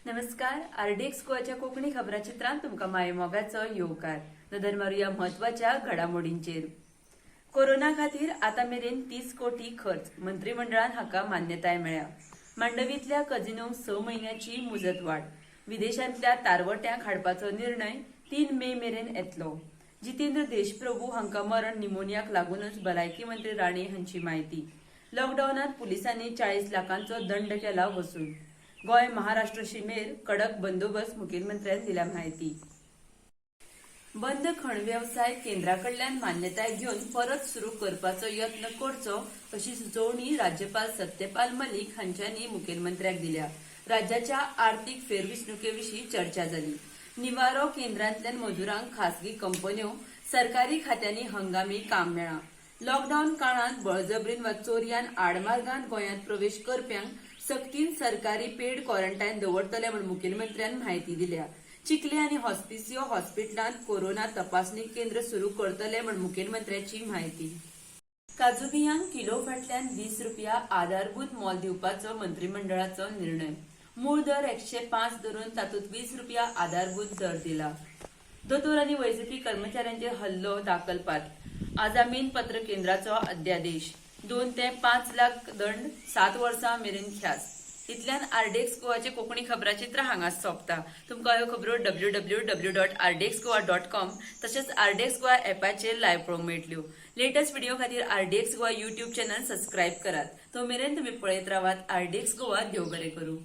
नमस्कार, आरडीएक्स गोवाच्या कोंकणी खबराचित्रांत तुमकां मायेमोगाचो येवकार. नदर मारुया म्हत्वाच्या घडामोडींचेर. कोरोना खातीर आतां मेरेन 30 कोटी खर्च, मंत्रिमंडळान हाका मान्यताय मेळ्ळ्या. मांडवींतल्या कजिनोंक 6 म्हयन्याची मुजतवाड. विदेशांतल्या तारवट्यांक हाडपाचो निर्णय 3 मे मेरेन येतलो. जितेंद्र देशप्रभू हांकां मरण निमोनियाक लागूनच, भलायकी मंत्री राणे हांची म्हायती. लॉकडावनांत पुलिसांनी 40 लाखांचो दंड केला वसूल. गोंय महाराष्ट्र शिमेर कडक बंदोबस्त, मुखेलमंत्र्यान दिल्या म्हायती. बंद खण वेवसाय केंद्रा कडल्यान मान्यताय घेवन परत सुरू करपाचो यत्न करचो, अशी सुचोवणी राज्यपाल सत्यपाल मलीक हांच्यांनी मुखेलमंत्र्याक दिल्या. राज्याच्या आर्थिक फेरवेंचणुके विशीं चर्चा जाली. निवारो केंद्रांतल्यान मजुरांक खासगी कंपन्यो, सरकारी खात्यांनी हंगामी काम मेळ्ळां. लॉकडावन काळांत बळजबरीन वा चोरयान आडमार्गान गोंयांत प्रवेश करप्यांक सक्तीन सरकारी पेड क्वॉरंटायन दवरतले म्हूण मुखेलमंत्र्यान म्हायती दिल्या. चिखले आनी हॉस्पिसियो हॉस्पिटलांत कोरोना तपासणी केंद्र सुरू करतले म्हूण मुखेलमंत्र्याची म्हायती. काजू बियांक किलो फाटल्यान 20 रुपया आधारभूत मोल दिवपाचो मंत्रिमंडळाचो निर्णय. मूळ दर 105 धरून तातूंत 20 रुपया आधारभूत दर दिला. दोतोर आनी वैजकी कर्मचाऱ्यांचेर हल्लो दाखल पात्र, आजामीन पत्र केंद्राचो अध्यादेश. 2 ते 5 लाख दंड, 7 वर्सां मेरेन ख्यास्त. इतल्यान आरडीएक्स गोवाचे कोंकणी खबराचित्र हांगाच सोंपता. तुमकां ह्यो खबरो www.rdxgoa.com तशेंच आरडीएक्स गोवा एपाचेर लायव्ह पळोवंक मेळटल्यो. लेटस्ट व्हिडिओ खातीर RDX Goa YouTube channel subscribe करात. तो मेरेन तुमी पळयत रावात आरडीएक्स गोवा. देव बरें करूं.